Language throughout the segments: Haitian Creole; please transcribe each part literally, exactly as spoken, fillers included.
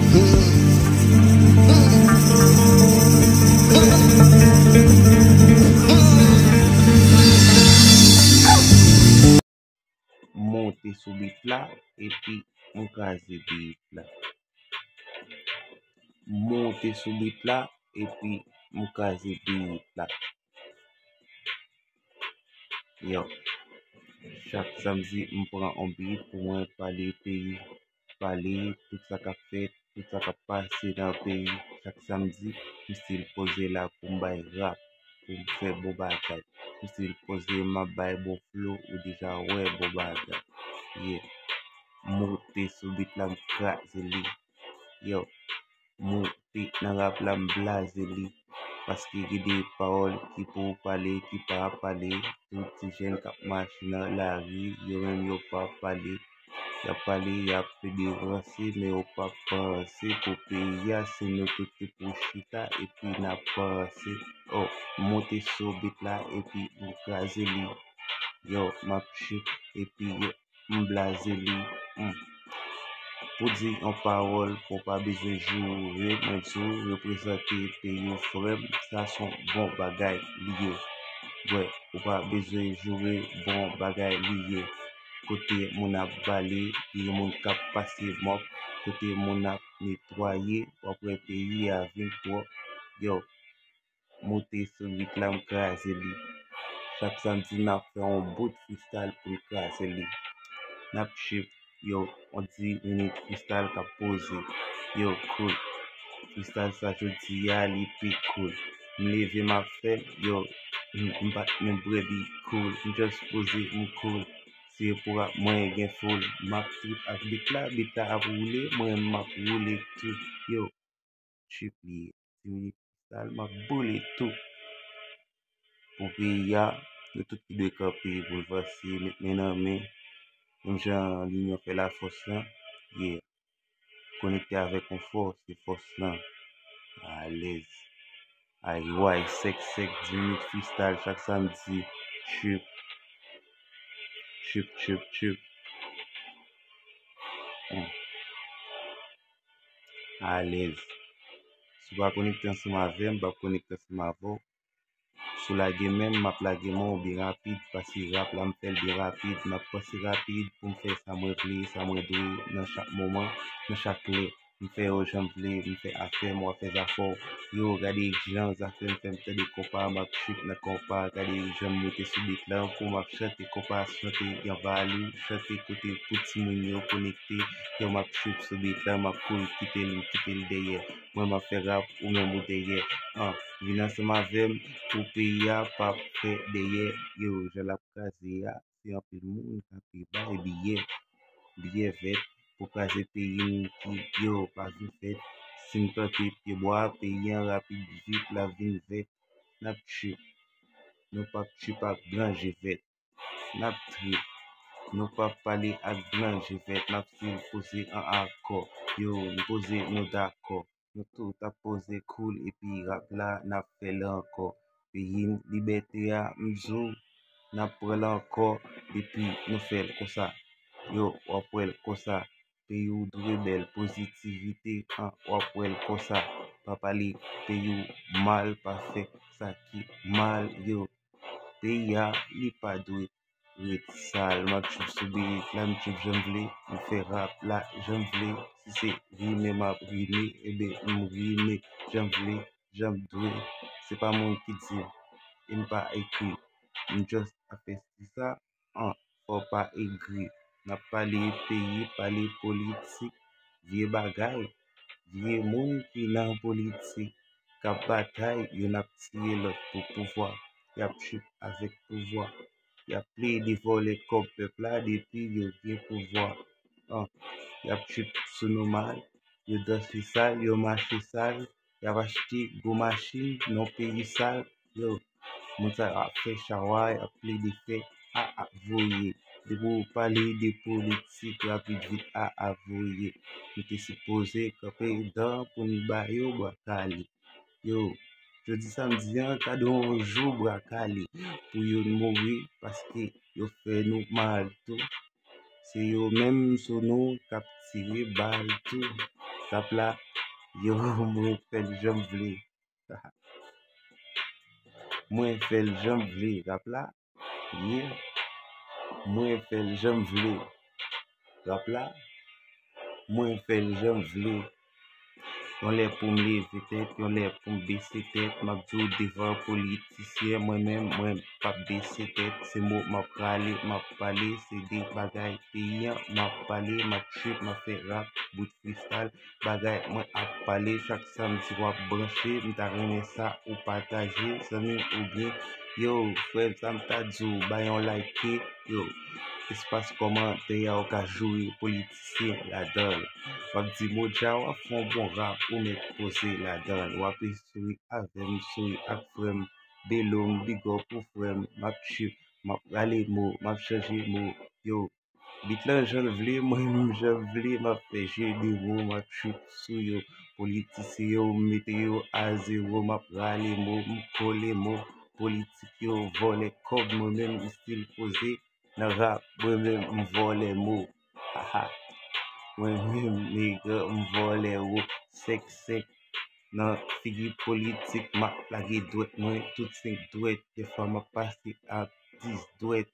Monte sou bit la, epi m kraze bit la. Monte sou bit la, epi m kraze bit la. Yo, chak samdi, m pran on bit pou mwen pale peyi, pale tout sa k ap fèt, tout sa k ap pase nan peyi. Chak samdi, m still poze la pou m bay rap, pou m fè bon bagay. M still poze, m ap bay bon flow, ou deja wè bon bagay. Yeah. Monte sou bit la, m kraze li. Yo, monte nan rap la, m blaze li. Paske gen de pawòl ki pou pale, ki pa pale. Tout ti jèn k ap mache nan lari, yo menm yo pa pale. Y ap pale, y ap plede ranse, men yo pa panse pou peyi a, se nou tout ki pou chita, epi n ap panse. Oh, monte sou bit la, epi m kraze li. Yo, m ap chute, epi yo, m blaze li. Hmm. Pou di yon pawòl, ou pa bezwen joure, mwen di w, reprezante peyi w, frè m, sa se yon bon bagay li ye. Wè, ou pa bezwen joure, bon bagay li ye. Kote moun ap bale, gen moun k ap pase mòp, kote moun ap netwaye, w ap wè peyi a vin pwòp. Yo, monte sou bit la, m kraze li. Chak samdi, n ap fè yon bout freestyle pou n kraze li. N ap chip, yo, on dis minit freestyle k ap poze. Yo, cool. Freestyle sa jodi a, li pi cool. M leve, m ap fè l, yo, m, m pa t menm prè, li cool. M just poze, m cool. Se pou rap mwen gen full. M ap trip ak bit la, bit la ap woule, mwen m ap woule tou. Yo, chip li ye. Ti minit freestyle, m ap boule tou. Pou peyi a, nou tout ki dwe kanpe pou n vanse, met men nan men. Menm jan linyon fè lafòs lan, yeah. Konekte avèk yon fòs, se fòs lan. Alèz. Ay, way, sèk, sèk, dis minit freestyle chak samdi. Chip. Chip, chip, chip. Hmm. Alèz. Si w pa konekte ansanm avè m, m p ap konekte ansanm avè w. Si w lage men m, m ap lage men w byen rapid, paske rap la m fè l byen rapid. M ap panse rapid pou m fè sa mwen vle, sa mwen dwe nan chak moman, nan chak lè. M fè yo jan m vle, m fè afè m, w ap fè zafè w. Yo, gade jan zafè m fè m tande konpa, m ap trip nan konpa, gade jan m moute sou bit la, pou m ap chante konpa, chante yon valou, chante kote pou timoun yo konekte. Yo, m ap trip sou bit la, m ap kouri kite l, kite l dèyè. Mwen, m ap fè rap, ou menm ou dèyè. An, vin ansanm avè m pou peyi a p ap fè dèyè. Yo, jan l ap kraze a, se anpil moun k ape bay biyè. Biyè vèt pou kraze peyi n ki, yo, pa vin fèt. Si n plante pyebwa, peyi an rapid vit l ap vin vèt. N ap trip. Nou p ap trip ak blan je vèt. N ap trip. Nou p ap pale ak blan je vèt. N ap still poze an akò. Yo, n poze nou dakò. Nou tout ap poze cool epi rap la, n ap fè l ankò. Peyi n, libète a, m di w, n ap pran l ankò epi nou fè l konsa. Yo, w ap wè l konsa. Peyi w dwe bèl, pozitivite an, w ap wè l konsa. Pa pale peyi w mal, pa fè sa ki mal, yo. Peyi a, li pa dwe ret sal. M ap trip sou bit la, m trip jan m vle, m fè rap la jan m vle. Si se rime m ap rime, ebyen m rime jan m vle, jan m dwe. Se pa moun ki di m, e m pa ekri. M just ap fè stil sa, an, fò w pa egri. N ap pale peyi, pale politik, vye bagay, vye moun ki nan politik, k ap batay, youn ap tiye lòt pou pouvwa. Y ap trip avèk pouvwa. Y ap plede vòlè kòb pèp la depi yo gen pouvwa. An, y ap trip sou nou mal, yo danse sal, yo mache sal, y ap achte gwo machin nan peyi sal. Yo, moun sa yo ap fè chaway, ap plede fè a ap voye. Depi w pale de politik, rapid vit a ap voye. Nou te sipoze kanpe dan pou n ba yo bwa kale. Yo, jodi samdi an, ta dwe yon jou bwa kale pou youn mouri paske yo fè nou mal tou. Se yo menm sou nou k ap tire bal tou. Rap la, yo, mwen fè l jan m vle. Mwen fè l jan m vle, rap la. Yeah. Mwen fè l jan m vle. Rap la. Mwen fè l jan m vle. Yon lè pou m leve tèt, yon lè pou m bese tèt. M ap di w devan politisyen, mwen menm, mwen p ap bese tèt. Se mo m ap rale, m ap pale, se de bagay peyi an, m ap pale, m ap trip, m ap fè rap, bout freestyle, bagay mwen ap pale chak samdi w ap branche, m ta renmen sa ou pataje, zanmi m oubyen, yo, frè m, sa m ta di w, bay yon like, yo, espas kòmantè a ou ka joure politisyen ladan l. W ap di mo dja, w ap fè yon bon rap, ou mèt poze ladan l. W ap souri avè m, souri ak frè m, Belo m, big up pou frè m, m ap trip, m ap rale mo, m ap chanje mo, yo, Bit lan jan l vle, mwen menm jan m vle, m ap fè je de mo, m ap trip sou yo. Politisyen yo, m mete yo a zewo, m ap rale mo, m kole mo. Politik yo, vòlè kòb, mwen menm m still poze nan rap, mwen menm m vòlè mo. Haha. Mwen menm, nèg, m vòlè wo, sèk sèk. Nan figi politik, m ap lage dwèt mwen, tout senk dwèt, dèfwa m ap pase ak dis dwèt.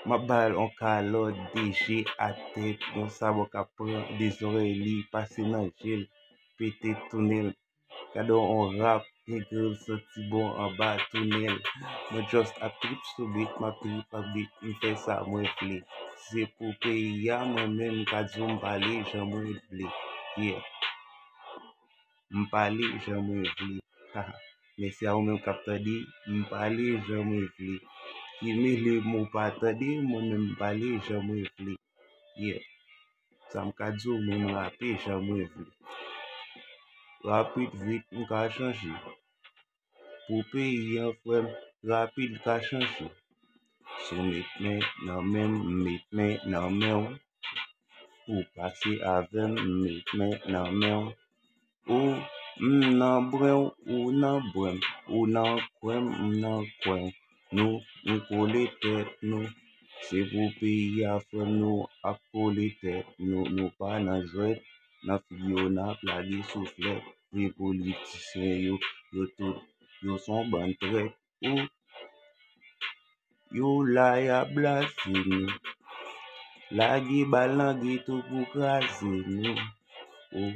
M ap ba l yon kalòt de je atè, yon sabò k ap pran de zòrèy li, pase nan je l, pete tounen l. Gade yon rap, nèg, m santi bon anba tounen l. Mwen just ap trip sou bit, m ap trip ak bit, m fè sa mwen vle. Si se pou peyi a, mwen menm, m ka di w m pale jan mwen vle. Yeah. M pale jan mwen vle. Haha. Mèsi a ou menm k ap tande, m pale jan mwen vle. Ki mele m ou pa tande, mwen menm m pale jan mwen vle. Yeah. Sa m ka di w, mwen m rape jan mwen vle. Rapid vit m ka chanje. Pou peyi an, frè m, rapid ka chanje. Si w met men nan men m, m met men nan men w. Ou pase avè m, m met men nan men w. Ou, m nan bren w, ou nan bren m, ou nan kwen m, m nan kwen w. Nou, nou kole tèt nou. Se pou peyi a, frè m, nou ap kole tèt nou. Nou pa nan jwèt, nan figi yo n ap lage souflèt. Vye politisyen yo, yo tout, yo s on bann trèt. Ou, yo la y ap blase nou. Lage bal nan geto pou kraze nou. Ou,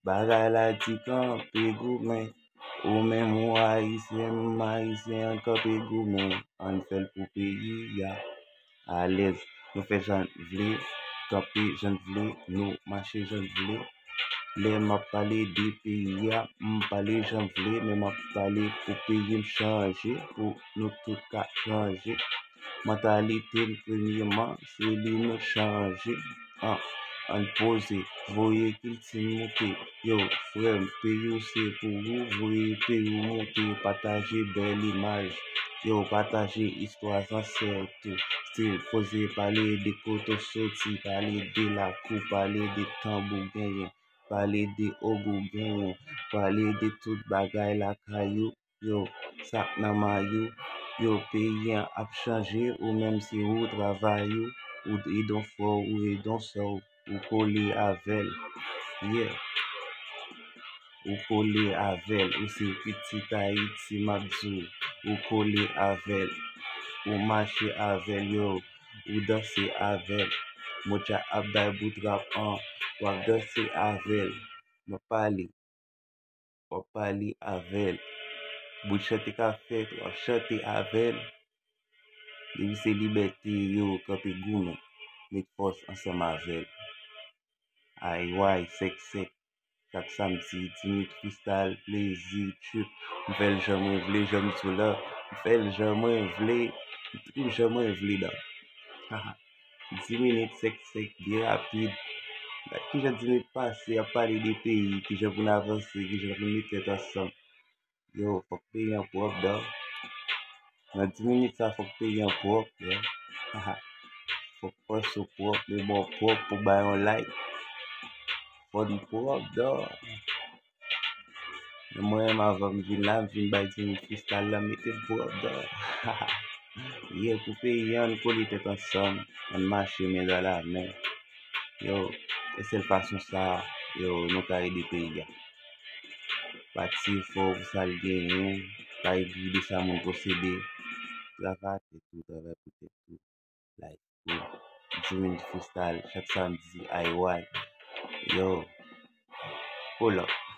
bagay la di kanpe goumen. Ou menm ou ayisyen, m ayisyen, ann kanpe goumen. Ann fè l pou peyi a. Alèz. Nou fè jan n vle, kanpe jan n vle, nou mache jan n vle. Lè m ap pale de peyi a, m pale jan m vle, men m ap pale pou peyi m chanje, pou nou tout ka chanje. Mantalite m, premyeman, se li nou chanje. An, ann poze, voye kilti n moute. Yo, frè m, peyi w se pou ou, voye peyi w moute, pataje bèl imaj. Yo, pataje istwa zansèt ou. Still poze, pale de kote w soti, pale de lakou, pale de tanbou genyen, pale de ogou genyen, pale de tout bagay lakay ou. Yo, sa k nan may ou. Yo, peyi an ap chanje, ou menm se ou travay ou, ou ede yon frè w, ou ede yon sè w, ou kole avè l. Yeah. Ou kole avè l, ou se pitit Ayiti, m ap di w, ou kole avè l, ou mache avè l, yo, ou danse avè l. Modja ap bay bout rap an, w ap danse avè l. M ap pale, w ap pale avè l. Bout chante k ap fèt, w ap chante avè l. Depi se libète yo, kanpe goumen, met fòs ansanm avè l. Ay way, sèk sèk, chak samdi, di minit freestyle, plezi, trip. M fè l jan mwen vle, jan m di w la. M fè l jan mwen vle, m trip jan mwen vle, dog. Haha. Di minit, sèk sèk, byen rapid. Gad kijan di minit pase, ap pale de peyi, kijan pou n avanse, kijan pou n met tèt ansanm. Yo, fòk peyi an pwòp, dog. Nan di minit sa, fòk peyi an pwòp, yo. Haha. Fòk pòch ou pwòp, men bon pwòp pou bay yon like. Fò li pwòp, dog. Men mwen menm, avan m vin la, m vin bay di minit freestyle la, mete m pwòp, dog. Haha. Yeah, pou peyi an, ann kole tèt ansanm, ann mache men dan la men. Yo, e sèl fason sa a, yo, nou ka ede peyi a. Pati fò pou sa l genyen, pa egri de sa moun posede. Travay tèt ou, travay pou tèt ou. Like, yo, Dream Freestyle, chak samdi, I Y. Yo, pull up.